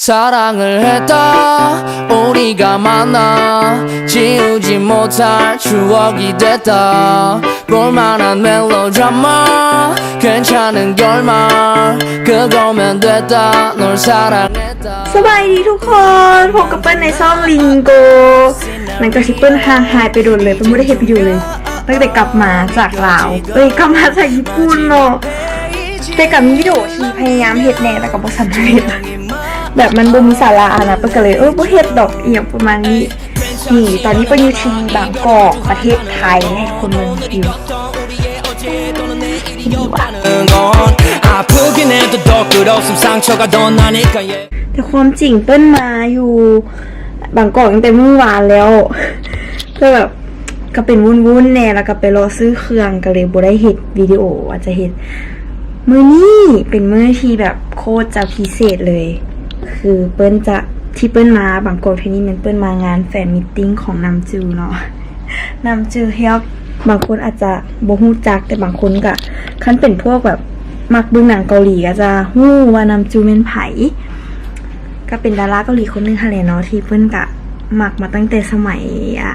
사랑을 했다 우리가 만나 지우지 못할 추억이 됐다 볼만한 멜로드라마 괜찮은 결말 그거면 됐다 널 사랑했다 ສະບາຍດີທຸກຄົນ ພົບກັບເປີ້ນໃນຊ່ອງລິງໂກ ຫຼັງຈາກທີ່ເປີ້ນຫ່າງຫາຍໄປດົນເລີຍ ເປີ້ນບໍ່ໄດ້ເຮັດວິດີໂອເລີຍ ຕັ້ງແຕ່ກັບມາຈາກລາວ ເອີຍ ກັບມາຈາກຍີ່ປຸ່ນເນາະ ແຕ່ກໍມີວິດີໂອທີ່ພະຍາຍາມເຮັດແດ່ ແຕ່ກໍບໍ່ສຳເລັດ ແບບມັນບໍ່ມີສາລະຫັ້ນນະ ເປີ້ນກໍເລີຍ ເອີ ບໍ່ເຮັດດອກ ອີ່ຫຍັງປະມານນີ້. ນີ້ ຕອນນີ້ເພິ່ນຢູ່ທີ່ບາງກອກ ປະເທດໄທ ໃຫ້ທຸກຄົນເບິ່ງວິວ ແຕ່ຄວາມຈິງເພິ່ນມາຢູ່ບາງກອກຕັ້ງແຕ່ມື້ວານແລ້ວ ແຕ່ແບບ ກໍເປັນວຸ້ນໆແດ່ ແລ້ວກໍໄປເລາະຊື້ເຄື່ອງ ກໍເລີຍບໍ່ໄດ້ເຮັດວິດີໂອ ວ່າຈະເຮັດ ມື້ນີ້ເປັນມື້ທີ່ແບບໂຄດຈະພິເສດເລີຍ ຄືເປີ້ນຈະ ທີ່ເປີ້ນມາບາງກອກເທື່ອນີ້ແມ່ນເປີ້ນມາງານແຟນມີດຕິງຂອງນຳຈູເນາະ ນຳຈູຮຽກ ບາງຄົນອາດຈະບໍ່ຮູ້ຈັກ ແຕ່ບາງຄົນກະ ຄັນເປັນພວກແບບມັກເບິ່ງໜັງເກົາຫຼີ ກໍຈະຮູ້ວ່ານຳຈູແມ່ນໃຜ ກໍເປັນດາລາເກົາຫຼີຄົນໜຶ່ງຫັ້ນແຫຼະເນາະ ທີ່ເພິ່ນກະມັກມາຕັ້ງແຕ່ສະໄໝ ອ່າ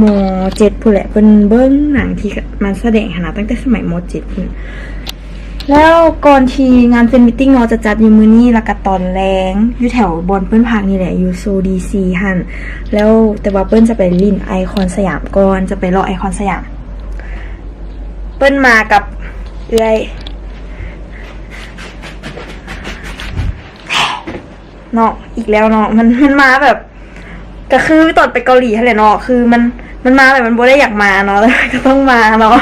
ມໍເຈັດພຸ້ນແຫຼະ ເພິ່ນເບິ່ງໜັງທີ່ມັນສະແດງຫັ້ນນະ ຕັ້ງແຕ່ສະໄໝມໍເຈັດພຸ້ນ ແລ້ວກ່ອນທີ່ງານແຟນມີດຕິງເນາະ ຈະຈັດຢູ່ມື້ນີ້ ແລ້ວກະຕອນແລງຢູ່ແຖວບ່ອນເພິ່ນພັກນີ້ແຫຼະ ຢູ່ໂຊດີຊີຫັ້ນ ແລ້ວ ແຕ່ວ່າເພິ່ນຈະໄປຫຼິ້ນໄອຄອນສະຫຍາມກ່ອນ ຈະໄປເລາະໄອຄອນສະຫຍາມ ເພິ່ນມາກັບເອື້ອຍ ເນາະ ອີກແລ້ວເນາະ ມັນ ມັນມາແບບ ກໍຄືຕອນໄປເກົາຫຼີຫັ້ນແຫຼະເນາະ ຄືມັນ ມັນມາແບບມັນບໍ່ໄດ້ຢາກມາເນາະ ແຕ່ກໍຕ້ອງມາເນາະ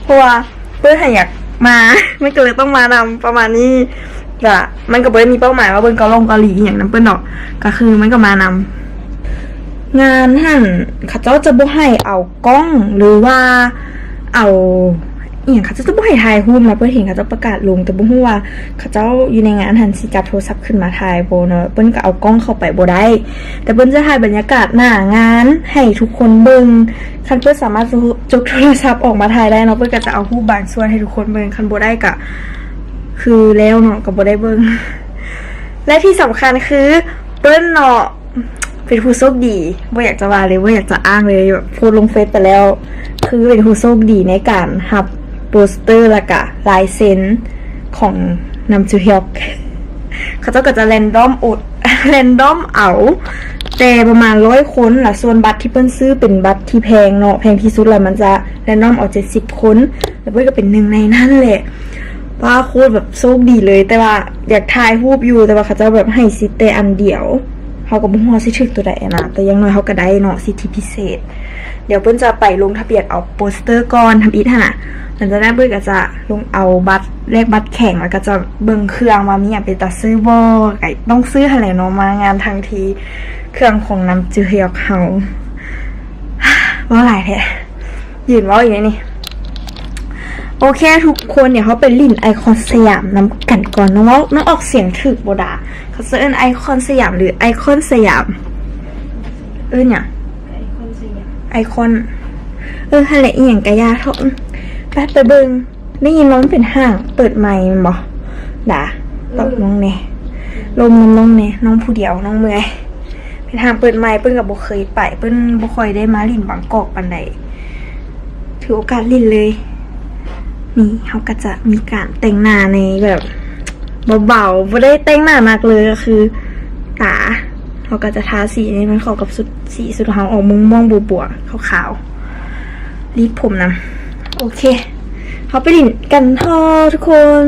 ເພາະວ່າເພິ່ນຫັ້ນຢາກມາ ມັນກໍເລີຍຕ້ອງມານຳ ປະມານນີ້ ກະມັນກໍບໍ່ໄດ້ມີເປົ້າໝາຍວ່າເບິ່ງເກົາຫຼົງເກົາຫຼີອີ່ຫຍັງນຳເພິ່ນດອກ ກໍຄືມັນກໍມານຳ ງານຫັ້ນ ເຂົາເຈົ້າຈະບໍ່ໃຫ້ເອົາ ກ້ອງ ຫຼືວ່າເອົາອີ່ຫຍັງ ເຂົາເຈົ້າຈະບໍ່ໃຫ້ຖ່າຍຮູບນະ ເພິ່ນເຫັນເຂົາເຈົ້າປະກາດລົງ ແຕ່ບໍ່ຮູ້ວ່າເຂົາເຈົ້າຢູ່ໃນງານຫັ້ນຊິຈັບໂທລະສັບຂຶ້ນມາຖ່າຍບໍ່ເນາະ ເພິ່ນກໍເອົາກ້ອງເຂົ້າໄປບໍ່ໄດ້ ແຕ່ເພິ່ນຈະຖ່າຍບັນຍາກາດໜ້າງານໃຫ້ທຸກຄົນເບິ່ງ ຄັນເພິ່ນສາມາດ ໂຈກໂທລະສັບອອກມາຖ່າຍໄດ້ເນາະ ເພິ່ນກໍຈະເອົາຮູບບາງສ່ວນໃຫ້ທຸກຄົນເບິ່ງ ຄັນບໍ່ໄດ້ກໍຄືແລ້ວເນາະ ກໍບໍ່ໄດ້ເບິ່ງ ແລະທີ່ສຳຄັນຄືເພິ່ນເນາະ ເປັນຜູ້ໂຊກດີ ບໍ່ຢາກຈະວ່າເລີຍ ບໍ່ຢາກຈະອ້າງເລີຍ ແບບໂພສລົງເຟສໄປແລ້ວ ຄືເປັນຜູ້ໂຊກດີໃນການຮັບໂປສເຕີ ແລ້ວກະລາຍເຊັນຂອງນຳຈູຮຽກ ເຂົາເຈົ້າກໍຈະແຣນດອມໂອດ ແຣນດອມເອົາແຕ່ປະມານຮ້ອຍຄົນ ລະສ່ວນບັດທີ່ເພິ່ນຊື້ເປັນບັດທີ່ແພງເນາະ ແພງທີ່ສຸດ ລະມັນຈະແຣນດອມເອົາເຈັດສິບຄົນ ລະເພິ່ນກໍເປັນໜຶ່ງໃນນັ້ນແຫຼະ ປາໂຄດແບບໂຊກດີເລີຍ ແຕ່ວ່າຢາກຖ່າຍຮູບຢູ່ ແຕ່ວ່າເຂົາເຈົ້າແບບໃຫ້ສິດແຕ່ອັນດຽວ ເຮົາກໍບໍ່ຮູ້ວ່າຊິຖືກໂຕໃດຫັ້ນນະ ແຕ່ຢ່າງໜ້ອຍເຮົາກໍໄດ້ເນາະ ສິດທິພິເສດ ດຽວເພິ່ນຈະໄປລົງທະບຽນເອົາໂປສເຕີກ່ອນທຳອິດຫັ້ນນະ ຫຼັງຈາກນັ້ນເພິ່ນກໍຈະລົງເອົາບັດ ແລກບັດແຂງ ແລ້ວກໍຈະເບິ່ງເຄື່ອງວ່າມີຫຍັງເປັນຕາຊື້ບໍ່ ກໍຕ້ອງຊື້ຫັ້ນແຫຼະເນາະ ມາງານທັງທີ ເຄື່ອງຂອງນຳຈື່ຮຽກເຮົາ ເວົ້າຫຼາຍແທ້. ຢືນເວົ້າຢູ່ໃນນີ້ ໂອເຄທຸກຄົນ ດຽວເຮົາໄປຫຼິ້ນໄອຄອນສະຫຍາມນຳກັນກ່ອນ ນ້ອງເວົ້າ ນ້ອງອອກສຽງຖືກບໍ່ດາ ເຂົາເອີ້ນໄອຄອນສະຫຍາມ ຫຼື ໄອຄອນສະຫຍາມ ເອີ້ນຫຍັງ ໄອຄອນສະຫຍາມ ໄອຄອນ ເອີ ຫັ້ນແຫຼະ ອີ່ຫຍັງກະຢ່າເທາະ ໄປ ໄປເບິ່ງ ໄດ້ຍິນວ່າມັນເປັນຫ້າງເປີດໃໝ່ແມ່ນບໍ່ ດາ ຕອບນ້ອງແດ່ ລົມນຳນ້ອງແດ່ ນ້ອງຜູ້ດຽວ ນ້ອງເມື່ອຍ ເປັນຫ້າງເປີດໃໝ່ ເພິ່ນກໍບໍ່ເຄີຍໄປ ເພິ່ນບໍ່ຄ່ອຍໄດ້ມາຫຼິ້ນບາງກອກປານໃດ ຖືໂອກາດຫຼິ້ນເລີຍ ນີ້ເຮົາກໍຈະມີການແຕ່ງໜ້າໃນແບບເບົາໆ ບໍ່ໄດ້ແຕ່ງໜ້າໜັກເລີຍ ກໍຄືຕາ ເຮົາກໍຈະທາສີໃຫ້ມັນເຂົ້າກັບຊຸດ ສີຊຸດຂອງເຮົາ ອອກມ່ວງໆ ບົວໆ ຂາວໆ ລີດຜົມນຳ ໂອເຄ ເຮົາໄປຫຼິ້ນກັນເທາະທຸກຄົນ.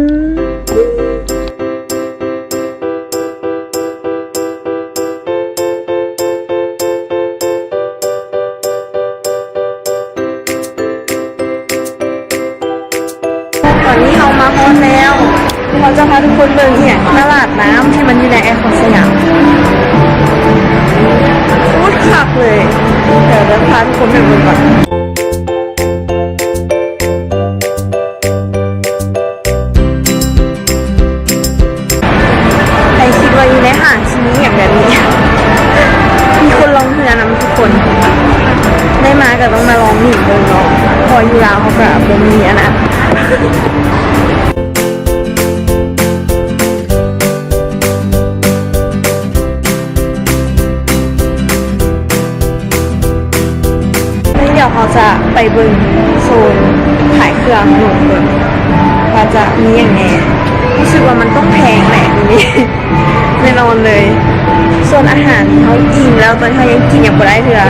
ຕອນນີ້ເຮົາມາຮອດແລ້ວ ເຮົາຈະພາທຸກຄົນເບິ່ງອີ່ຫຍັງ ຕະຫຼາດນ້ຳທີ່ມັນຢູ່ໃນໄອຄອນສະຫຍາມ ໂຄດຄັກເລີຍ ດຽວຈະພາທຸກຄົນໄປເບິ່ງກ່ອນ. ໃຜຄິດວ່າຢູ່ໃນຫ້າງຊິມີຫຍັງແບບນີ້ ມີຄົນລ່ອງເຮືອນຳທຸກຄົນ ໄດ້ມາກໍຕ້ອງມາລອງຫຼິ້ນເບິ່ງເນາະ ເພາະຢູ່ລາວເຮົາກໍບໍ່ມີອັນນັ້ນ. ຈະໄປເບິ່ງໂຊນຂາຍເຄື່ອງໜຸ່ມເບິ່ງວ່າຈະມີຫຍັງແດ່. ຮູ້ສຶກວ່າມັນຕ້ອງແພງແຫຼະມື້ນີ້ ແນ່ນອນເລີຍ. ສ່ວນອາຫານເຮົາອີ່ມແລ້ວ, ຕອນນີ້ເຮົາຍັງກິນຫຍັງບໍ່ໄດ້ເທື່ອ,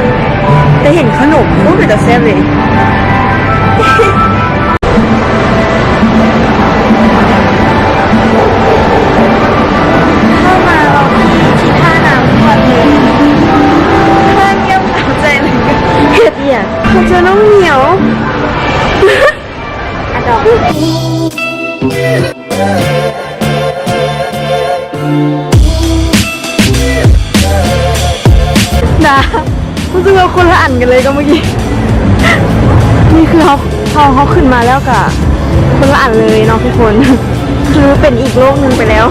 ແຕ່ເຫັນຂະໜົມ ໂອ້ ເປັນຕາແຊບເລີຍ. ເຂົ້າມາລອງທີ່ ທີ່ທ່ານ້ຳກ່ອນເລີຍ. ທ່າງຽບເຫງົາໃຈເລີຍ. ເຮັດອີ່ຫຍັງ? ເຂົາເຈີນ້ອງໝຽວ. ອາດອກ. ດາ ຮູ້ສຶກວ່າຄົນລະອັນກັນເລີຍກັບມື້ກີ້. ນີ້ຄືເຮົາ ເຮົາ ເຮົາຂຶ້ນມາແລ້ວກະຄົນລະອັນເລີຍເນາະທຸກຄົນ, ຄືເປັນອີກໂລກໜຶ່ງໄປແລ້ວ.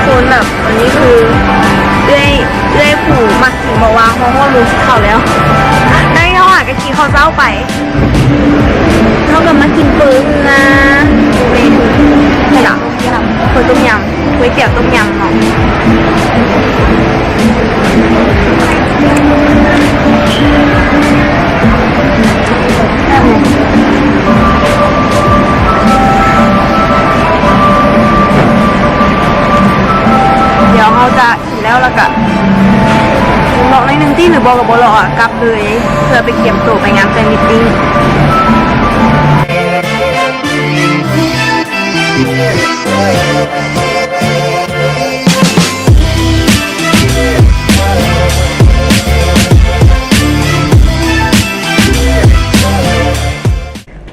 ຄົນແບບ ອັນນີ້ຄືເອື້ອຍ ເອື້ອຍຜູ້ມັກກິນ ບອກວ່າຮອດມື້ຊິເຂົ້າແລ້ວ. ນາງເຮົາຫາກະກິນເຂົ້າເຊົ້າໄປ ເຮົາກະມາກິນເປີເຮືອ ເມນູ ນີ້ລະ ເປີຕົ້ມຍຳ ກ໋ວຍຕຽວຕົ້ມຍຳເນາະ. ດຽວເຮົາຈະກິນແລ້ວ ແລ້ວກະເລາະໜ້ອຍໜຶ່ງຕິ ຫຼືບໍ່ກະບໍ່ເລາະ ກັບເລີຍ ເພື່ອໄປກຽມໂຕໄປງານແຟນມິດຕິ້ງ.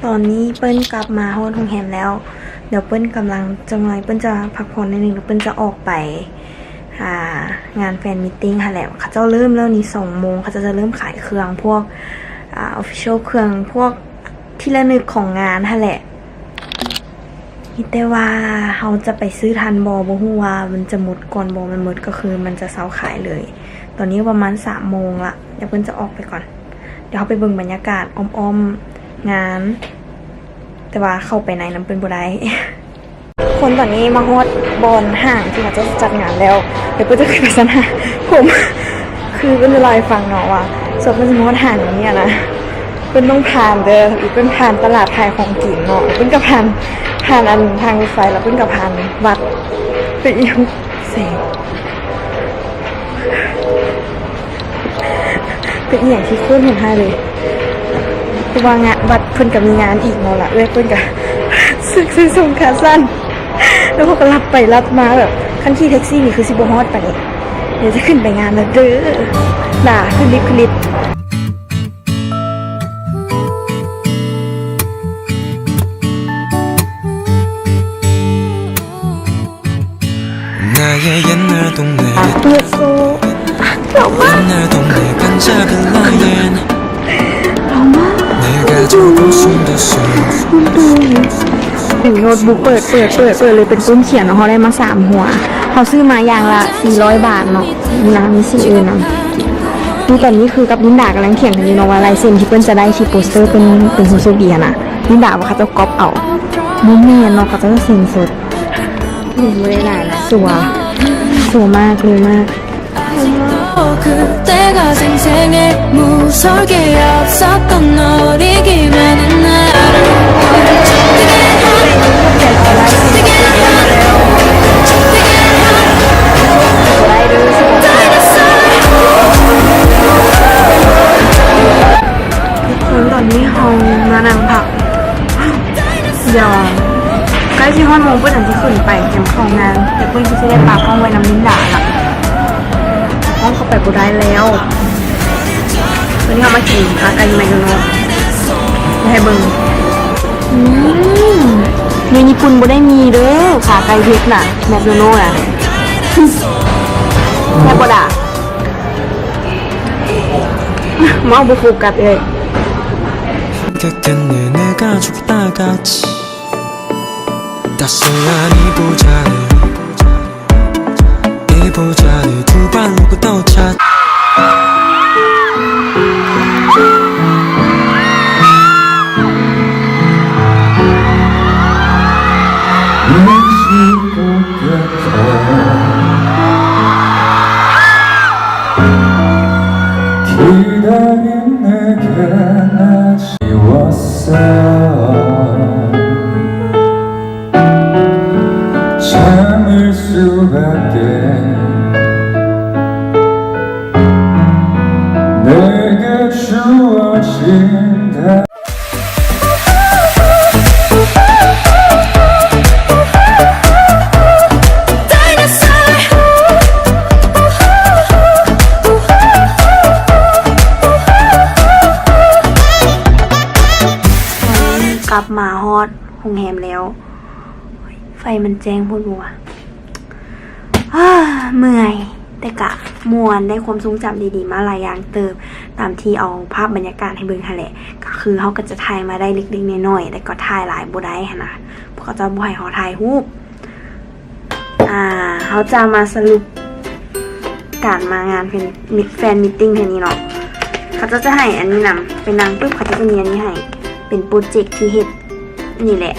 ຕອນນີ້ເປີ້ນກັບມາຮອດໂຮງແຮມແລ້ວ. ດຽວເປີ້ນກຳລັງ ຈັກໜ້ອຍເປີ້ນຈະພັກຜ່ອນໜ້ອຍໜຶ່ງ ແລ້ວເປີ້ນຈະອອກໄປ ອ່າ ງານແຟນມິດຕິ້ງຫັ້ນແຫຼະ. ເຂົາເຈົ້າເລີ່ມແລ້ວນີ້ ສອງໂມງ ເຂົາເຈົ້າຈະເລີ່ມຂາຍເຄື່ອງ ພວກ ອ່າ ອອບຟິຊວລ ເຄື່ອງພວກ ທີ່ລະນຶກຂອງງານຫັ້ນແຫຼະ. ມີແຕ່ວ່າເຮົາຈະໄປຊື້ທັນບໍ່ ບໍ່ຮູ້ວ່າມັນຈະໝົດກ່ອນບໍ່. ມັນໝົດກະຄືມັນຈະເຊົາຂາຍເລີຍ. ຕອນນີ້ປະມານສາມໂມງລະ ດຽວເພິ່ນຈະອອກໄປກ່ອນ. ດຽວເຮົາໄປເບິ່ງບັນຍາກາດອ້ອມໆງານ ແຕ່ວ່າເຂົ້າໄປໃນນຳເພິ່ນບໍ່ໄດ້. ຄົນ ຕອນນີ້ມາຮອດບ່ອນຫ້າງທີ່ເຂົາເຈົ້າຈັດງານແລ້ວ. ດຽວເພິ່ນຈະຂຶ້ນໄປຊັ້ນຫ້າ. ຜົມ ຄືເພິ່ນຈະເລົ່າໃຫ້ຟັງເນາະວ່າ ສ່ວນເພິ່ນຊິມາຮອດຫ້າງນີ້ຫັ້ນນະ ເພິ່ນຕ້ອງຜ່ານເດີ ອີກເພິ່ນຜ່ານຕະຫຼາດຂາຍຂອງກິນເນາະ ເພິ່ນກະຜ່ານ ຜ່ານອັນທາງລົດໄຟ ແລ້ວເພິ່ນກະຜ່ານວັດ ໄປອີກ ແສງ ເປັນອີ່ຫຍັງທີ່ໂຄດໂຫດຮ້າຍເລີຍ. ເພາະວ່າງານວັດເພິ່ນກະມີງານອີກເນາະລະ ເອື້ອຍເພິ່ນກະເສືອກໃສ່ສົ້ງຂາສັ້ນ ແລ້ວເຮົາກະລັດໄປລັດມາແບບ ຄັນຂີ່ແທັກຊີນີ້ຄືຊິບໍ່ຮອດປານນີ້. ດຽວຈະຂຶ້ນໄປງານແລ້ວເດີ. ດາ ຂຶ້ນລິບ ຂຶ້ນລິບ. ເປີດໂຊ ດອກໄມ້ ດອກໄມ້ ໂນ້ດບຸກ ເປີດ ເປີດ ເປີດ ເປີດເລີຍ ເປັນປຶ້ມຂຽນເນາະ. ເຮົາໄດ້ມາສາມຫົວ ເຮົາຊື້ມາຢ່າງລະສີ່ຮ້ອຍບາດເນາະ. ນະ ມີສີ່ອື່ນນຳ. ນີ້ຕອນນີ້ຄືກັບລິນດາກຳລັງຖຽງກັນຢູ່ເນາະວ່າລາຍເຊັນທີ່ເພິ່ນຈະໄດ້ທີ່ໂປສເຕີເປັນ ເປັນຜູ້ໂຊກດີຫັ້ນນະ. ລິນດາວ່າເຂົາເຈົ້າກັອບເອົາ. ບໍ່ແມ່ນເນາະ ເຂົາເຈົ້າເຊັນສົດ. ເຫັນບໍ່ໄດ້ຫຼາຍລະ ສົວ ສົວມາກ ເລີຍມາກ. ຕອນນີ້ເຮົາມານັ່ງພັກ ດຽວໃກ້ຊິຮອດໂມງເພິ່ນຈັ່ງຊິຂຶ້ນໄປກຽມເຂົ້າງານ ແຕ່ເພິ່ນຄືຊິໄດ້ປະກ້ອງໄວ້ນຳລິນດາລະ ກ້ອງເຂົ້າໄປບໍ່ໄດ້ແລ້ວ. ຕອນນີ້ເຮົາມາກິນຂາໄກ່ຢູ່ແມກໂດນັລ ໃຫ້ເບິ່ງ. ອືມ ຢູ່ຍີ່ປຸ່ນບໍ່ໄດ້ມີເດີ ຂາໄກ່ເຮັດນະ ແມກໂດນັລນະ. ແຊບບໍ່ດາ? ເມົາບໍ່ໂຟກັສເອີຍ. ກັບມາຮອດໂຮງແຮມແລ້ວ ໄຟມັນແຈ້ງໂພດບໍ່ວະ ເມື່ອຍ ແຕ່ກະມ່ວນ ໄດ້ຄວາມຊົງຈຳດີໆມາຫຼາຍຢ່າງເຕີບ ຕາມທີ່ເອົາພາບບັນຍາກາດໃຫ້ເບິ່ງຫັ້ນແຫຼະ ກະຄືເຮົາກະຈະຖ່າຍມາໄດ້ເລັກໆນ້ອຍໆ ແຕ່ກໍຖ່າຍຫຼາຍບໍ່ໄດ້ຫັ້ນນະ ເຂົາເຈົ້າບໍ່ໃຫ້ເຮົາຖ່າຍຮູບ. ອ່າ ເຮົາຈະມາສະຫຼຸບການມາງານແຟນ ແຟນມີດຕິ້ງເທື່ອນີ້ເນາະ ເຂົາເຈົ້າຈະໃຫ້ອັນນີ້ນຳ ໄປນັ່ງປຶບ ເຂົາເຈົ້າຈະມີອັນນີ້ໃຫ້ ເປັນໂປຣເຈັກທີ່ເຮັດນີ້ແຫຼະ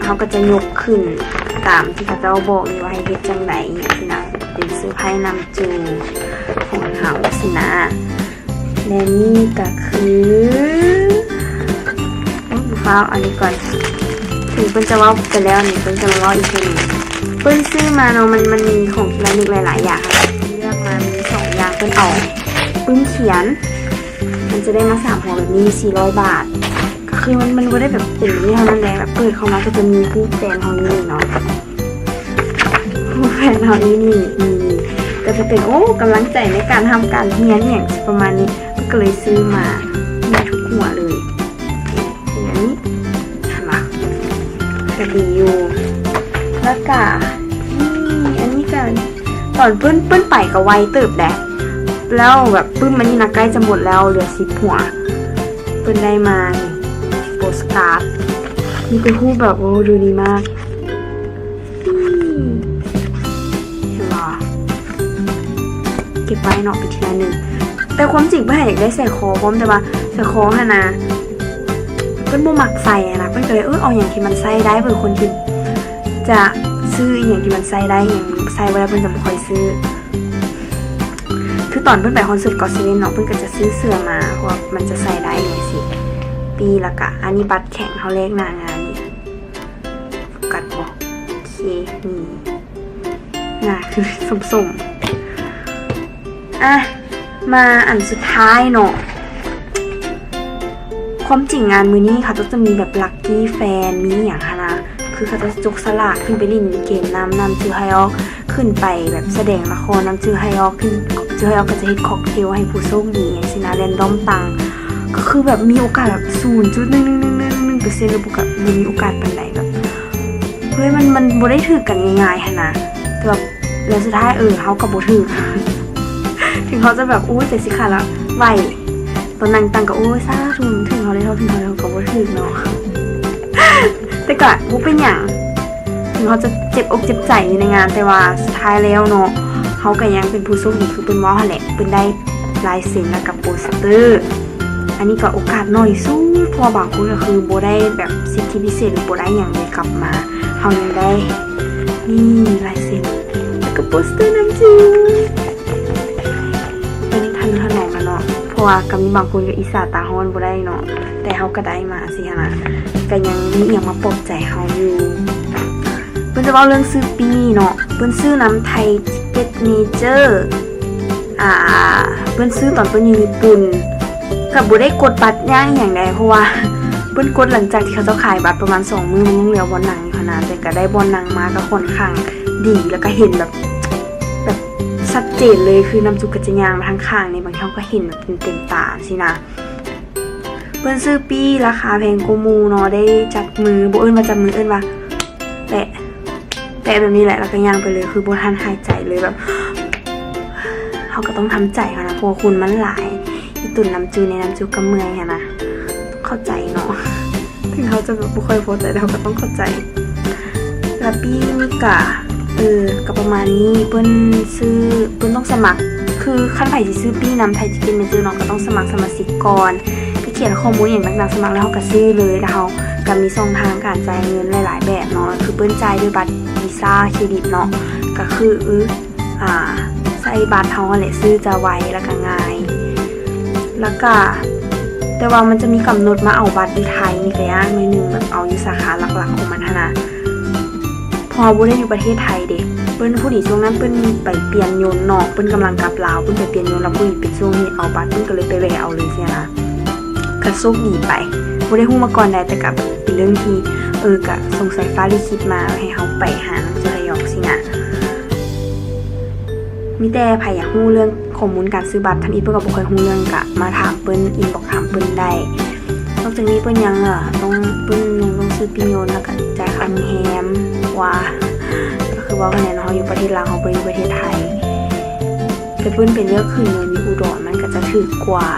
ເຮົາກໍຈະຍົກຂຶ້ນຕາມທີ່ເຂົາເຈົ້າບອກນີ້ວ່າໃຫ້ເຮັດຈັ່ງໃດຊີ້ນະ ເປັນເຊີໄພນຳຈູຂອງເຮົາຊີ້ນະ. ແລະນີ້ກໍຄື ໂອ້ຍ ຟ້າວ ອັນນີ້ກ່ອນ ເຖິງເພິ່ນຈະເວົ້າໄປແລ້ວນີ້ ເພິ່ນຈະມາເວົ້າອີກເທື່ອໜຶ່ງ ເພິ່ນຊື້ມາເນາະ ມັນ ມັນມີຂອງທີ່ລະນຶກຫຼາຍໆຢ່າງ ເລືອກມາມີສອງຢ່າງ ເພິ່ນເອົາປຶ້ມຂຽນ ມັນຈະໄດ້ມາສາມຫົວແບບນີ້ ສີ່ຮ້ອຍບາດ ກໍຄືມັນ ມັນບໍ່ໄດ້ແບບເປັນແບບນີ້ເທົ່ານັ້ນແຫຼະ ແບບເປີດເຂົ້າມາກໍຈະມີຮູບແຟນເຮົານີ້ເນາະ ແຟນເຮົາອີ່ນີ້ ນີ້ ກໍຈະເປັນ ໂອ້ ກຳລັງໃຈໃນການຮ່ຳການຮຽນອີ່ຫຍັງປະມານນີ້ ເພິ່ນກໍເລີຍຊື້ມາ ມີທຸກຫົວເລີຍ ເປັນອັນນີ້ ເຫັນບໍ່ ກໍດີຢູ່ ແລ້ວກະ ນີ້ ອັນນີ້ກະ ຕອນເພິ່ນ ເພິ່ນໄປກໍໄວເຕີບແດ ແລ້ວແບບປຶ້ມອັນນີ້ນະ ໃກ້ຈະໝົດແລ້ວ ເຫຼືອສິບຫົວ ເພິ່ນໄດ້ມາ ໂປສກາດ ມີແຕ່ຮູບແບບ ໂອ້ ດູດີມາກ ເຫັນບໍ່ ເກັບໄວ້ເນາະ ເປັນທີ່ລະນຶກ ແຕ່ຄວາມຈິງເພິ່ນຢາກໄດ້ສາຍຄໍພ້ອມ ແຕ່ວ່າສາຍຄໍຫັ້ນນະ ເພິ່ນບໍ່ມັກໃສ່ຫັ້ນນະ ເພິ່ນກໍເລີຍ ເອີ ເອົາຫຍັງທີ່ມັນໃສ່ໄດ້ ເພື່ອຄົນທີ່ຈະຊື້ອີ່ຫຍັງທີ່ມັນໃສ່ໄດ້ ຫຍັງໃສ່ບໍ່ໄດ້ ເພິ່ນຈະບໍ່ຄ່ອຍຊື້. ຄືຕອນເພິ່ນໄປຄອນເສີດກັອດເຊເວັນເນາະ ເພິ່ນກໍຈະຊື້ເສື້ອມາ ເພາະວ່າມັນຈະໃສ່ໄດ້ຈັ່ງຊີ້ ປີ້ ແລ້ວກະອັນນີ້ບັດແຂງເຮົາແລກໜ້າງານນີ້ ໂຟກັດບໍ່ ໂອເຄ ນີ້ ໜ້າຄືສົ້ມໆ ອ່ະ ມາອັນສຸດທ້າຍເນາະ ຄວາມຈິງງານມື້ນີ້ເຂົາເຈົ້າຈະມີແບບລັກກີ້ແຟນ ມີອີ່ຫຍັງຫັ້ນນະ ຄືເຂົາເຈົ້າຈະຈົກສະຫຼາກຂຶ້ນໄປຫຼິ້ນເກມນຳ ນຳຈື່ໄຮອອກ ຂຶ້ນໄປແບບສະແດງລະຄອນນຳຈື່ໄຮອອກ ຄືຈື່ໄຮອອກກໍຈະເຮັດຄອກເທວໃຫ້ຜູ້ໂຊກດີຫຍັງຊີ້ນະ ແຣນດອມຕັ້ງ ກໍຄືແບບມີໂອກາດແບບສູນຈຸດໜຶ່ງໜຶ່ງໜຶ່ງໜຶ່ງເປີເຊັນ ຫຼືບໍ່ກະບໍ່ມີໂອກາດປານໃດ ແບບ ເຮີ້ຍ ມັນ ມັນບໍ່ໄດ້ຖືກກັນງ່າຍໆຫັ້ນນະ ແຕ່ແບບ ແລ້ວສຸດທ້າຍ ເອີ ເຮົາກໍບໍ່ຖືກ ເຖິງເຮົາຈະແບບ ໂອ້ຍ ໃຈຊິຂາດລະ ໄຫວ ຕອນນັ່ງຕັ້ງກໍ ໂອ້ຍ ສາທຸ ເຖິງເຮົາໄດ້ເທົ່າ ເຖິງເຮົາໄດ້ເທົ່າ ກໍບໍ່ຖືກເນາະ ແຕ່ກໍບໍ່ເປັນຫຍັງ ເຖິງເຮົາຈະເຈັບອົກເຈັບໃຈຢູ່ໃນງານ ແຕ່ວ່າສຸດທ້າຍແລ້ວເນາະ ເຮົາກໍຍັງເປັນຜູ້ໂຊກດີ ຄືເພິ່ນເວົ້າຫັ້ນແຫຼະ ເພິ່ນໄດ້ລາຍເຊັນ ແລ້ວກໍໂປສເຕີ ອັນນີ້ກໍໂອກາດໜ້ອຍສຸດ ເພາະວ່າບາງຄົນກໍຄືບໍ່ໄດ້ແບບສິດທິພິເສດ ຫຼືບໍ່ໄດ້ຫຍັງເລີຍກັບມາ ເຮົາຍັງໄດ້ ນີ້ ລາຍເຊັນ ແລ້ວກໍໂປສເຕີນຳຢູ່ ເປັນທະນຸຖະໜອມລະເນາະ ເພາະວ່າກໍມີບາງຄົນກໍອິດສາຕາຮ້ອນບໍ່ໄດ້ເນາະ ແຕ່ເຮົາກໍໄດ້ມາຊີ້ຫັ້ນນະ ກໍຍັງມີອີ່ຫຍັງມາປອບໃຈເຮົາຢູ່. ເພິ່ນຈະເວົ້າເລື່ອງຊື້ປີ້ເນາະ ເພິ່ນຊື້ນຳໄທເກັດເມເຈີ ອ່າ ເພິ່ນຊື້ຕອນເພິ່ນຢູ່ຍີ່ປຸ່ນ ກໍບໍ່ໄດ້ກົດບັດຍ່າງອີ່ຫຍັງໃດ ເພາະວ່າເພິ່ນກົດຫຼັງຈາກທີ່ເຂົາເຈົ້າຂາຍບັດປະມານສອງມື້ ມັນຍັງເຫຼືອບ່ອນນັ່ງຢູ່ຫັ້ນນະ ແຕ່ກໍໄດ້ບ່ອນນັ່ງມາກໍຂ້ອນຂ້າງດີ ແລ້ວກໍເຫັນແບບ ແບບຊັດເຈນເລີຍ ຄືນ້ຳຈຸກກໍຈະຍ່າງມາທາງຂ້າງນີ້ ບາງທີເຮົາກໍເຫັນແບບເຕັມຕາຊີ້ນະ. ເພິ່ນຊື້ປີ້ລາຄາແພງກວ່າໝູ່ເນາະ ໄດ້ຈັບມື ບໍ່ເອີ້ນວ່າຈັບມື ເອີ້ນວ່າແຕະ ແຕະແບບນີ້ແຫຼະ ແລ້ວກໍຍ່າງໄປເລີຍ ຄືບໍ່ທັນຫາຍໃຈເລີຍ ແບບ ເຮົາກໍຕ້ອງທຳໃຈຫັ້ນນະ ເພາະວ່າຄົນມັນຫຼາຍ ອີ່ຕຸ່ນນ້ຳຈຸ ໃນນ້ຳຈຸກໍເມື່ອຍຫັ້ນນະ ເຂົ້າໃຈເນາະ ເຖິງເຮົາຈະແບບບໍ່ຄ່ອຍພໍໃຈ ແຕ່ເຮົາກໍຕ້ອງເຂົ້າໃຈ. ລະປີ້ນີ້ກະ ເອີ ກະປະມານນີ້ ເພິ່ນຊື້ ເພິ່ນຕ້ອງສະໝັກ ຄືຄັນໃຜຊິຊື້ປີ້ນຳ Thai Chicken Major ເນາະ ກໍຕ້ອງສະໝັກສະມາຊິກກ່ອນ ໄປຂຽນຂໍ້ມູນຫຍັງຕ່າງໆ ສະໝັກແລ້ວເຮົາກໍຊື້ເລີຍ ແລ້ວເຮົາກໍມີຊ່ອງທາງການຈ່າຍເງິນຫຼາຍໆແບບເນາະ ຄືເປີ້ນຈ່າຍດ້ວຍບັດ Visa ເຄຣດິດເນາະ ກໍຄື ອ່າ ໃຊ້ບັດເຮົາຫັ້ນແຫຼະ ຊື້ຈະໄວ ແລ້ວກໍງ່າຍ ແລ້ວກໍ ແຕ່ວ່າມັນຈະມີກຳນົດມາເອົາບັດຢູ່ໄທນີ້ກໍຍາກໜ້ອຍໜຶ່ງ ແບບເອົາຢູ່ສາຂາຫຼັກໆຂອງມັນຫັ້ນນະ ເພາະວ່າບໍ່ໄດ້ຢູ່ປະເທດໄທເດ້ ເພິ່ນ ພໍດີຊ່ວງນັ້ນເພິ່ນໄປປ່ຽນຍົນເນາະ ເພິ່ນກຳລັງກັບລາວ ເພິ່ນໄປປ່ຽນຍົນ ແລ້ວພໍດີເປັນຊ່ວງທີ່ເອົາບັດ ເພິ່ນກໍເລີຍໄປແວ່ເອົາເລີຍຊີ້ນະ ກໍໂຊກດີໄປ ບໍ່ໄດ້ຮູ້ມາກ່ອນໃດ ແຕ່ກໍເປັນເລື່ອງທີ່ ເອີ ກໍສົງໄສຟ້າລິຂິດມາໃຫ້ເຮົາໄປຫາໜັງສືໄທຢອກຊີ້ນະ. ມີແຕ່ໃຜຢາກຮູ້ເລື່ອງຂໍ້ມູນການຊື້ບັດ ທຳອິດເພິ່ນກໍບໍ່ຄ່ອຍຮູ້ເລື່ອງ ກະມາຖາມເພິ່ນ ອິນບັອກຖາມເພິ່ນໄດ້ ນອກຈາກນີ້ເພິ່ນຍັງ ເອີ ຕ້ອງ ເພິ່ນຍັງຕ້ອງຊື້ປີ້ຍົນ ແລ້ວກະຈ່າຍຄ່າໂຮງແຮມ ວ່າ ກໍຄືເວົ້າຫັ້ນແຫຼະເນາະ ເຮົາຢູ່ປະເທດລາວ ເຮົາບໍ່ໄດ້ຢູ່ປະເທດໄທ ແຕ່ເພິ່ນໄປເລືອກຂຶ້ນຢູ່ ຢູ່ອຸດອນ ມັນກໍຈະຖືກກວ່າ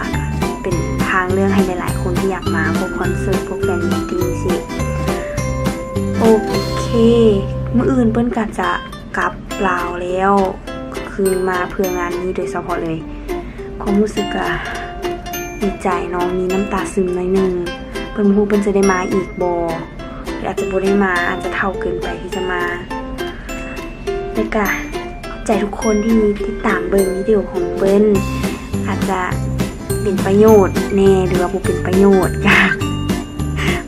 ເປັນທາງເລືອກໃຫ້ຫຼາຍໆຄົນທີ່ຢາກມາ ພວກຄອນເສີດ ພວກແຟນມີດຕິງຊີ້. ໂອເຄ ມື້ອື່ນເພິ່ນກໍຈະ ກັບລາວແລ້ວ ຄືມາເພື່ອງານນີ້ໂດຍສະເພາະເລີຍ ຄວາມຮູ້ສຶກກະດີໃຈເນາະ ມີນ້ຳຕາຊຶມໜ້ອຍໜຶ່ງ ເພິ່ນບໍ່ຮູ້ເພິ່ນຈະໄດ້ມາອີກບໍ່ ຫຼືອາດຈະບໍ່ໄດ້ມາ ອາດຈະເຖົ້າເກີນໄປທີ່ຈະມາ ແລ້ວກະຂອບໃຈທຸກຄົນທີ່ຕິດຕາມເບິ່ງວິດີໂອຂອງເພິ່ນ ອາດຈະເປັນປະໂຫຍດແດ່ ຫຼືວ່າບໍ່ເປັນປະໂຫຍດກະ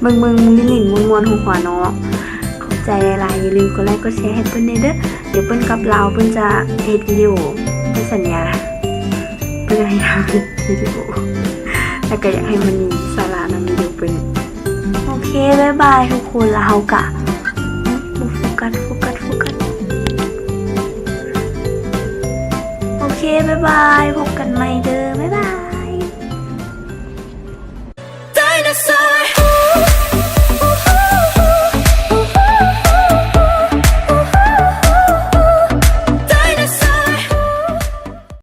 ເບິ່ງໆ ຫຼິ້ນໆ ມ່ວນໆ ຫົວໆ ເນາະ ຂອບໃຈຫຼາຍໆ ຢ່າລືມກົດໄລກົດແຊໃຫ້ເພິ່ນແດ່ເດີ ດຽວເພິ່ນກັບລາວ ເພິ່ນຈະເຮັດວິດີໂອ ເພິ່ນສັນຍາ ເພິ່ນໃຫ້ເຮົາເຮັດວິດີໂອ ແລ້ວກໍຢາກໃຫ້ມັນມີສາລະນຳວິດີໂອເພິ່ນ ໂອເຄ ບາຍບາຍທຸກຄົນ ແລ້ວເຮົາກະ ບໍ່ໂຟກັດ ໂຟກັດ ໂຟກັດ ໂອເຄ ບາຍບາຍ ພົບກັນໃໝ່ເດີ ບາຍບາຍ.